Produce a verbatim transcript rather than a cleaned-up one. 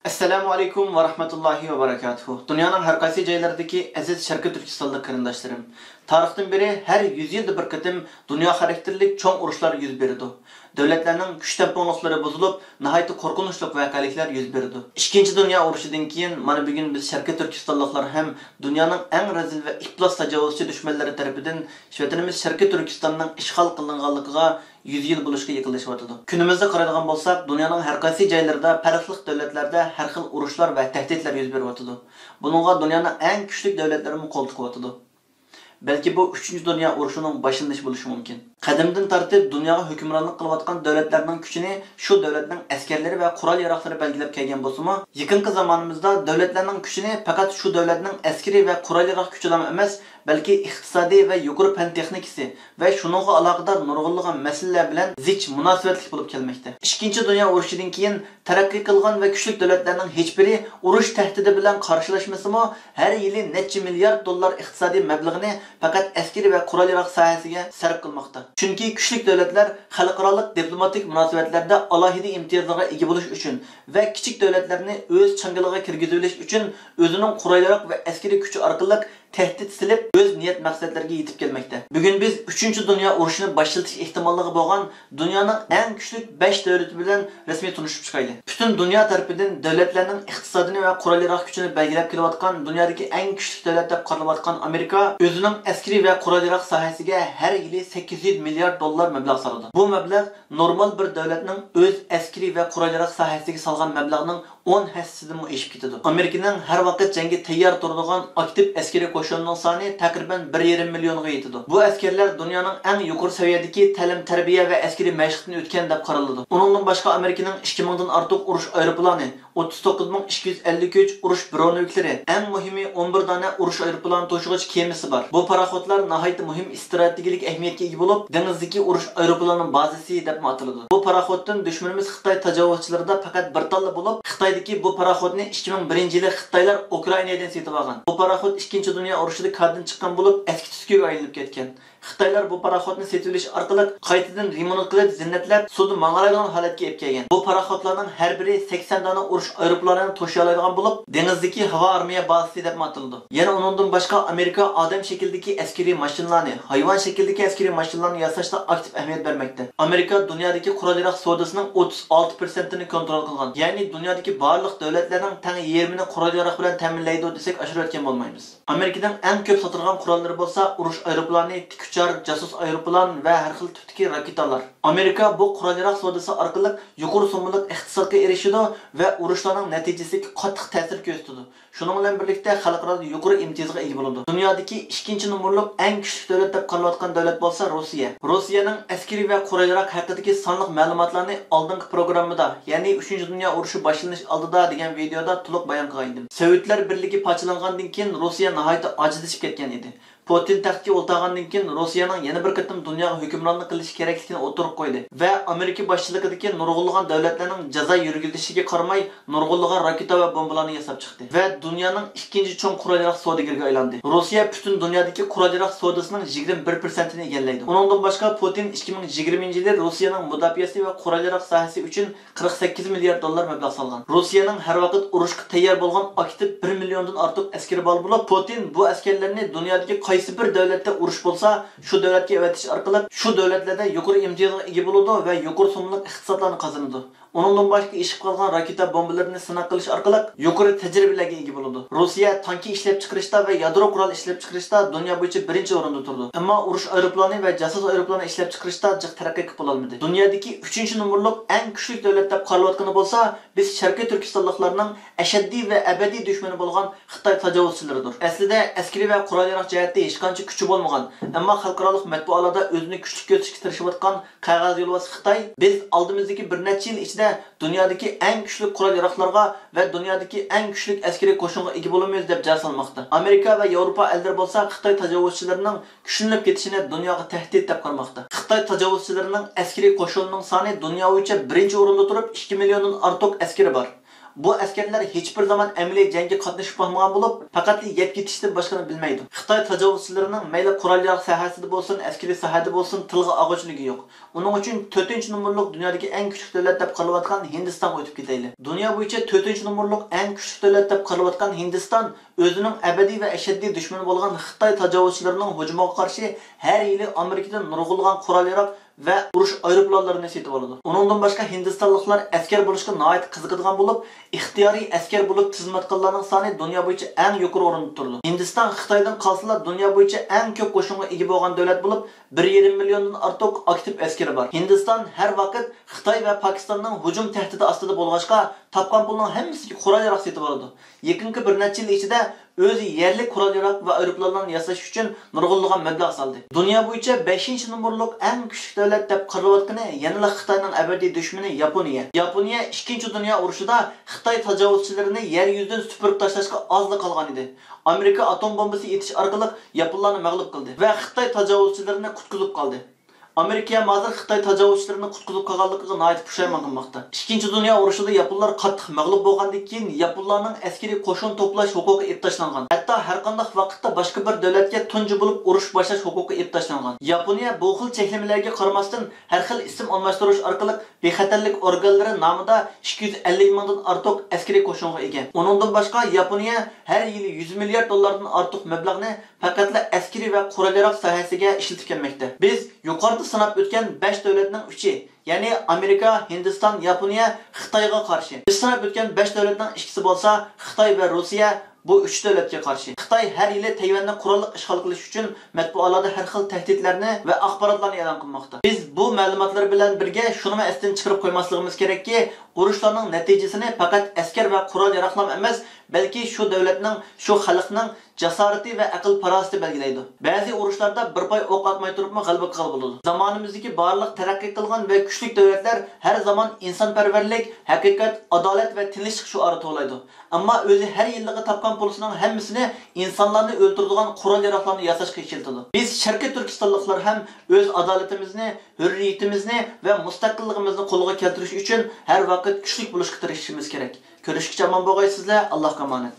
ئەسسالامۇ ئەلەيكۇم ۋە رەھمەتۇللاھى ۋە بەرەكاتۇھۇ. دۇنيانىڭ ھەر قايسى جايلىرىدىكى ئەزىز شەرقىي تۈركىستانلىق قېرىنداشلىرىم، تارىختىن بېرى ھەر يۈز يىلدا بىر قېتىم دۇنيا خاراكتېرلىك چوڭ ئۇرۇشلار يۈز بېرىدۇ. دۆلەتلەرنىڭ كۈچ تەڭپۇڭلۇقلىرى بۇزۇلۇپ، ناھايىتى قورقۇنچلۇق ۋەقەلىكلەر يۈز بېرىدۇ. ئىككىنچى دۇنيا ئۇرۇشىدىن كېيىن مانا بۈگۈن بىز شەرقىي تۈركىستانلىقلار ھەم دۇنيانىڭ ئەڭ رەزىل ۋە ئىپلاس تاجاۋۇزچى دۈشمەنلىرى تەرىپىدىن ۋەتىنىمىز شەرقىي تۈركىستاننىڭ ئىشغال قىلىنغانلىقىغا يۈز يىل بولۇشقا يېقىنلىشىۋاتىدۇ. كۈنىمىزدە قارايدىغان بولساق، دۇنيانىڭ ھەر قايسى جايلىرىدا پەرقلىق دۆلەتلەردە ھەر خىل ئۇرۇشلار ۋە تەھدىتلەر يۈز بېرىۋاتىدۇ. بۇنىڭغا دۇنيانىڭ ئەڭ كۈچلۈك دۆلەتلىرىمۇ قول تىقىۋاتىدۇ. بەلكى بۇ ئۈچىنچى دۇنيا ئۇرۇشىنىڭ باشلىنىشى بولۇشى مۇمكىن. قەدىمدىن تارتىپ دۇنياغا ھۆكۈمرانلىق قىلىۋاتقان دۆلەتلەرنىڭ كۈچىنى شۇ دۆلەتنىڭ ئەسكەرلىرى ۋە قورال-ياراغلىرى بەلگىلەپ كەلگەن بولسىمۇ، يېقىنقى زامانىمىزدا دۆلەتلەرنىڭ كۈچىنى پەقەت شۇ دۆلەتنىڭ ئەسكىرى ۋە قورال-ياراغ كۈچىلىمۇ ئەمەس، بەلكى ئىقتىسادىي ۋە يۇقىرى پەن تېخنىكىسى ۋە شۇنىڭغا ئالاقىدار نۇرغۇنلىغان مەسىلىلەر بىلەن زىچ مۇناسىۋەتلىك بولۇپ كەلمەكتە. ئىككىنچى دۇنيا ئۇرۇشىدىن كېيىن تەرەققىي قىلغان ۋە كۈچلۈك دۆلەتلەرنىڭ ھېچبىرى ئۇرۇش تەھدىتى بىلەن قارشىلاشمىسىمۇ، ھەر يىلى نەچچە مىليارد دوللار ئىقتىسادىي مەبلىغىنى پەقەت ئەسكىرىي ۋە قورال-ياراغ ساھەسىگە سەرپ قىلماقتا. چۈنكى كۈچلۈك دۆلەتلەر خەلقئارالىق دىپلوماتىك مۇناسىۋەتلەردە ئالاھىدە ئىمتىيازلارغا ئىگە بولۇش ئۈچۈن ۋە كىچىك دۆلەتلەرنى ئۆز چاڭگىلىغا كىرگۈزۈۋېلىش ئۈچۈن ئۆزىنىڭ قورال-ياراغ ۋە ئەسكىرىي كۈچى ئارقىلىق تەھدىت سېلىپ، ئۆز نىيەت مەقسەتلىرىگە يېتىپ كەلمەكتە. بۈگۈن بىز ئۈچىنچى دۇنيا ئۇرۇشىنى باشلىتىش ئېھتىماللىقى بولغان دۇنيانىڭ ئەڭ كۈچلۈك بەش دۆلىتى بىلەن رەسمىي تونۇشۇپ چىقايلى. پۈتۈن دۇنيا تەرىپىدىن دۆلەتلەرنىڭ ئىقتىسادىنى ۋە قورال-ياراغ كۈچىنى بەلگىلەپ كېلىۋاتقان، دۇنيادىكى ئەڭ كۈچلۈك دۆلەت دەپ قارىلىۋاتقان ئامېرىكا ئۆزىنىڭ ئەسكىرىي ۋە قورال-ياراغ ساھەسىگە ھەر يىلى سەككىز يۈز مىليارد دوللار مەبلەغ سالىدۇ. بۇ مەبلەغ نورمال بىر دۆلەتنىڭ ئۆز ئەسكىرىي ۋە قورال-ياراغ ساھەسىگە سالغان مەبلەغنىڭ ئون ھەسسىسىدىنمۇ ئېشىپ كېتىدۇ. ئامېرىكىنىڭ ھەر ۋاقىت جەڭگە تەييار تۇرىدىغان ئاكتىپ ئەسكىرىي قوشۇنىنىڭ سانى تەقرىبەن بىر يېرىم مىليونغا يېتىدۇ. بۇ ئەسكەرلەر دۇنيانىڭ ئەڭ يۇقىرى سەۋىيەدىكى تەلىم-تەربىيە ۋە ئەسكىرىي مەشىقتىن ئۆتكەن دەپ قارىلىدۇ. ئۇنىڭدىن باشقا، ئامېرىكىنىڭ ئىككى مىڭدىن ئارتۇق ئۇرۇش ئايروپىلانى، ئوتتۇز توققۇز مىڭ ئىككى يۈز ئەللىك ئۈچ ئۇرۇش برونېۋىكلىرى، ئەڭ مۇھىمى ئون بىر دانە ئۇرۇش ئايروپىلانى توشۇغۇچ كېمىسى بار. بۇ پاراخوتلار ناھايىتى مۇھىم ئىستراتېگىيەلىك ئەھمىيەتكە ئىگە بولۇپ، دېڭىزدىكى ئۇرۇش ئايروپىلانى بازىسى دەپمۇ ئاتىلىدۇ. بۇ پاراخوتتىن دۈشمىنىمىز خىتاي تاجاۋۇزچىلىرىدا پەقەت بىر تاللا بولۇپ، خىتايدىكى بۇ پاراخوتنى ئىككى مىڭ بىرىنچى يىلى خىتايلار ئۇكرائىنادىن سېتىۋالغان. بۇ پاراخوت ئىككىنچى دۇنيا ئۇرۇشىدا كاردىن چىققان بولۇپ، ئەسكى تۈسكۈگە ئايلىنىپ كەتكەن. خىتايلار بۇ پاراخوتنى سېتىۋېلىش ئارقىلىق قايتىدىن رېمونت قىلىپ، زىننەتلەپ، سۇدا ماڭالايدىغان ھالەتكە ئېلىپ كەلگەن. بۇ پاراخوتلارنىڭ ھەر بىرى سەكسەن دانە ئۇرۇش ئايروپىلانىنى توشۇيالايدىغان بولۇپ، دېڭىزدىكى ھاۋا ئارمىيە بازىسى دەپمۇ ئاتىلىدۇ. يەنە ئۇنىڭدىن باشقا، ئامېرىكا ئادەم شەكلىدىكى ئەسكىرىي ماشىنىلارنى، ھايۋان شەكلىدىكى ئەسكىرىي ماشىنىلارنى ياساشتا ئاكتىپ ئەھمىيەت بەرمەكتە. ئامېرىكا دۇنيادىكى قورال-ياراغ سودىسىنىڭ ئوتتۇز ئالتە پىرسەنتىنى كونترول قىلغان، يەنى دۇنيادىكى بارلىق دۆلەتلەرنىڭ تەڭ يېرىمىنى قورال-ياراغ بىلەن تەمىنلەيدۇ دېسەك، ئاشۇرۇۋەتكەن بولمايمىز. ئامېرىكىنىڭ ئەڭ كۆپ ساتىدىغان قوراللىرى بولسا ئۇرۇش ئايروپىلانى، تىك ئۇچار، جاسۇس ئايروپىلان ۋە ھەر خىل تىپتىكى راكېتالار. ئامېرىكا بۇ قورال-ياراغ سودىسى ئارقىلىق يۇقىرى سوممىلىق ئىقتىسادقا ئېرىشىدۇ ۋە ئۇرۇشلارنىڭ نەتىجىسىگە قاتتىق تەسىر كۆرسىتىدۇ. شۇنىڭ بىلەن بىرلىكتە، خەلقئارادا يۇقىرى ئىمتىيازغا ئىگە بولىدۇ. دۇنيادىكى ئىككىنچى نومۇرلۇق ئەڭ كۈچلۈك دۆلەت دەپ قارىلىۋاتقان دۆلەت بولسا روسىيە. روسىيەنىڭ ئەسكىرىي ۋە قورال-ياراغ ھەققىدىكى سانلىق مەلۇماتلارنى ئالدىنقى پروگراممىدا، يەنى ئۈچىنچى دۇنيا ئۇرۇشى باشلىنىش ئالدىدا دېگەن ۋىدېيودا تولۇق بايان قىلغان ئىدىم. سوۋېتلار بىرلىكى پارچىلانغاندىن كېيىن روسىيە ناھايىتى ئاجىزلىشىپ كەتكەن ئىدى. پۇتىن تەختكە ئولتۇرغاندىن كېيىن، روسىيەنىڭ يەنە بىر قېتىم دۇنياغا ھۆكۈمرانلىق قىلىشى كېرەكلىكىنى ئوتتۇرىغا قويدى ۋە ئامېرىكا باشچىلىقىدىكى نۇرغۇنلىغان دۆلەتلەرنىڭ جازا يۈرگۈزۈشىگە قارىماي، نۇرغۇنلىغان راكېتا ۋە بومبىلارنى ياساپ چىقتى ۋە دۇنيانىڭ ئىككىنچى چوڭ قورال-ياراغ سودىگىرىگە ئايلاندى. روسىيە پۈتۈن دۇنيادىكى قورال-ياراغ سودىسىنىڭ يىگىرمە بىر پىرسەنتىنى ئىگىلەيدۇ. ئۇنىڭدىن باشقا، پۇتىن ئىككى مىڭ يىگىرمىنچى يىلى روسىيەنىڭ مۇداپىئەسى ۋە قورال-ياراغ ساھەسى ئۈچۈن قىرىق سەككىز مىليارد دوللار مەبلەغ سالغان. روسىيەنىڭ ھەر ۋاقىت ئۇرۇشقا تەييار بولغان ئاكتىپ بىر مىليوندىن ئارتۇق ئەسكىرى بار بولۇپ، پۇتىن بۇ ئەسكەرلەرنى دۇنيادىكى قايسى بىر دۆلەتتە ئۇرۇش بولسا، شۇ دۆلەتكە ئەۋەتىش ئارقىلىق شۇ دۆلەتلەردە يۇقىرى ئىمتىيازغا ئىگە بولىدۇ ۋە يۇقىرى سوممىلىق ئىقتىسادلارنى قازىنىدۇ. ئۇنىڭدىن باشقا، ئېشىپ قالغان راكېتا بومبىلىرىنى سىناق قىلىش ئارقىلىق يۇقىرى تەجرىبىلەرگە ئىگە بولىدۇ. روسىيە تانكا ئىشلەپچىقىرىشتا ۋە يادرو قورال ئىشلەپچىقىرىشتا دۇنيا بويىچە بىرىنچى ئورۇندا تۇرىدۇ. ئەمما ئۇرۇش ئايروپىلانى ۋە جاسۇس ئايروپىلانى ئىشلەپچىقىرىشتا جىق تەرەققىي قىلىپ بولالمىدى. دۇنيادىكى ئۈچىنچى نومۇرلۇق ئەڭ كۈچلۈك دۆلەت دەپ قارىلىۋاتقىنى بولسا، بىز شەرقىي تۈركىستانلىقلارنىڭ ئەشەددىي ۋە ئەبەدىي دۈشمىنى بولغان خىتاي تاجاۋۇزچىلىرىدۇر. ئەسلىدە، ئەسكىرىي ۋە قورال-ياراغ جەھەتتە ھېچقانچە كۈچى بولمىغان، ئەمما خەلقئارالىق مەتبۇئاتلاردا ئۆزىنى كۈچلۈك كۆرسىتىشكە تىرىشىۋاتقان قەغەز يولۋاس خىتاي، بىز ئالدىمىزدىكى بىر نەچچە يىل ئىچىدە دۇنيادىكى ئەڭ كۈچلۈك قورال-ياراغلارغا ۋە دۇنيادىكى ئەڭ كۈچلۈك ئەسكىرىي قوشۇنغا ئىگە بولىمىز، دەپ جار سالماقتا. ئامېرىكا ۋە ياۋروپا ئەللىرى بولسا خىتاي تاجاۋۇزچىلىرىنىڭ كۈچلىنىپ كېتىشىنى دۇنياغا تەھدىت دەپ قارىماقتا. خىتاي تاجاۋۇزچىلىرىنىڭ ئەسكىرىي قوشۇنىنىڭ سانى دۇنيا بويىچە بىرىنچى ئورۇندا تۇرۇپ، ئىككى مىليوندىن ئارتۇق ئەسكىرى بار. بۇ ئەسكەرلەر ھېچبىر زامان ئەمەلىي جەڭگە قاتنىشىپ باقمىغان بولۇپ، پەقەتلا يەپ يېتىشتىن باشقىنى بىلمەيدۇ. خىتاي تاجاۋۇزچىلىرىنىڭ مەيلى قورال-ياراغ ساھەسىدە بولسۇن، ئەسكىرىي ساھەدە بولسۇن، تىلغا ئالغۇچىلىكى يوق. ئۇنىڭ ئۈچۈن تۆتىنچى نومۇرلۇق دۇنيادىكى ئەڭ كۈچلۈك دۆلەت دەپ قارىلىۋاتقان ھىندىستانغا ئۆتۈپ كېتەيلى. دۇنيا بويىچە تۆتىنچى نومۇرلۇق ئەڭ كۈچلۈك دۆلەت دەپ قارىلىۋاتقان ھىندىستان ئۆزىنىڭ ئەبەدىي ۋە ئەشەددىي دۈشمىنى بولغان خىتاي تاجاۋۇزچىلىرىنىڭ ھۇجۇمىغا قارشى ھەر يىلى ئامېرىكىدىن نۇرغۇنلىغان قورال-ياراغ ۋە ئۇرۇش ئايروپىلانلىرىنى سېتىۋالىدۇ. ئۇنىڭدىن باشقا، ھىندىستانلىقلار ئەسكەر بولۇشقا ناھايىتى قىزىقىدىغان بولۇپ، ئىختىيارىي ئەسكەر بولۇپ تىزىملاتقانلارنىڭ سانى دۇنيا بويىچە ئەڭ يۇقىرى ئورۇندا تۇرىدۇ. ھىندىستان خىتايدىن قالسىلا، دۇنيا بويىچە ئەڭ كۆپ قوشۇنغا ئىگە بولغان دۆلەت بولۇپ، بىر يېرىم مىليوندىن ئارتۇق ئاكتىپ ئەسكىرى بار. ھىندىستان ھەر ۋاقىت خىتاي ۋە پاكىستاننىڭ ھۇجۇم تەھدىتى ئاستىدا بولغاچقا، تاپقان پۇلنىڭ ھەممىسىگە قورال-ياراغ سېتىۋالىدۇ. يېقىنقى بىر نەچچە يىل ئىچىدە ئۆزى يەرلىك قورال-ياراغ ۋە ئايروپىلانلارنى ياساش ئۈچۈن نۇرغۇنلىغان مەبلەغ سالدى. دۇنيا بويىچە بەشىنچى نومۇرلۇق ئەڭ كۈچلۈك دۆلەت دەپ قارىلىۋاتقىنى يەنىلا خىتاينىڭ ئەبەدىي دۈشمىنى ياپونىيە. ياپونىيە ئىككىنچى دۇنيا ئۇرۇشىدا خىتاي تاجاۋۇزچىلىرىنى يەر يۈزىدىن سۈپۈرۈپ تاشلاشقا ئازلا قالغان ئىدى. ئامېرىكا ئاتوم بومبىسى ئېتىش ئارقىلىق ياپونلارنى مەغلۇپ قىلدى ۋە خىتاي تاجاۋۇزچىلىرىنى قۇتقۇزۇپ قالدى. ئامېرىكا ھەم ھازىر خىتاي تاجاۋۇزچىلىرىنى قۇتقۇزۇپ قالغانلىقىغا ناھايىتى پۇشايمان قىلماقتا. ئىككىنچى دۇنيا ئۇرۇشىدا ياپونلار قاتتىق مەغلۇپ بولغاندىن كېيىن، ياپونلارنىڭ ئەسكىرىي قوشۇن توپلاش ھوقۇقى ئېلىپ تاشلانغان. ھەتتا ھەرقانداق ۋاقىتتا باشقا بىر دۆلەتكە تۇنجى بولۇپ ئۇرۇش باشلاش ھوقۇقى ئېلىپ تاشلانغان. ياپونىيە بۇ خىل چەكلىمىلەرگە قارىماستىن، ھەر خىل ئىسىم ئالماشتۇرۇش ئارقىلىق بىخەتەرلىك ئورگانلىرى نامىدا ئىككى يۈز ئەللىك مىڭدىن ئارتۇق ئەسكىرىي قوشۇنغا ئىگە. ئۇنىڭدىن باشقا، ياپونىيە ھەر يىلى يۈز مىليارد دوللاردىن ئارتۇق مەبلەغنى پەقەتلا ئەسكىرىي ۋە قورال-ياراغ ساھەسىگە ئىشلىتىپ كەلمەكتە. بىز يۇقىرىدا ساناپ ئۆتكەن بەش دۆلەتنىڭ ئۈچى، يەنى ئامېرىكا، ھىندىستان، ياپونىيە خىتايغا قارشى. بىز ساناپ ئۆتكەن بەش دۆلەتنىڭ ئىككىسى بولسا خىتاي ۋە روسىيە، بۇ ئۈچ دۆلەتكە قارشى. خىتاي ھەر يىلى تەيۋەننى قوراللىق ئىشغال قىلىش ئۈچۈن مەتبۇئاتلاردا ھەر خىل تەھدىتلەرنى ۋە ئاخباراتلارنى ئېلان قىلماقتا. بىز بۇ مەلۇماتلار بىلەن بىرگە شۇنىمۇ ئەستىن چىقىرىپ قويماسلىقىمىز كېرەككى، ئۇرۇشلارنىڭ نەتىجىسىنى پەقەت ئەسكەر ۋە قورال-ياراغلام ئەمەس، بەلكى شۇ دۆلەتنىڭ، شۇ خەلقنىڭ جاسارىتى ۋە ئەقىل-پاراسىتى بەلگىلەيدۇ. بەزى ئۇرۇشلاردا بىر پاي ئوق ئاتماي تۇرۇپمۇ غەلىبە قىلغىلى بولىدۇ. زامانىمىزدىكى بارلىق تەرەققىي قىلغان ۋە كۈچلۈك دۆلەتلەر ھەر زامان ئىنسانپەرۋەرلىك، ھەقىقەت، ئادالەت ۋە تىنچلىق شوئارى توۋلايدۇ. ئەمما ئۆزى ھەر يىللىقى تاپقان پۇلىسىنىڭ ھەممىسىنى ئىنسانلارنى ئۆلتۈرىدىغان قورال-ياراغلارنى ياساشقا ئىشلىتىدۇ. بىز شەرقىي تۈركىستانلىقلار ھەم ئۆز ئادالىتىمىزنى، ھۆررىيىتىمىزنى ۋە مۇستەقىللىقىمىزنى قولغا كەلتۈرۈش ئۈچۈن ھەر ۋاقىت كۈچلۈك بولۇشقا تىرىشىشىمىز كېرەك. كۆرۈشكىچە ئامان بولغايسىزلەر، ئاللاھقا ئامانەت.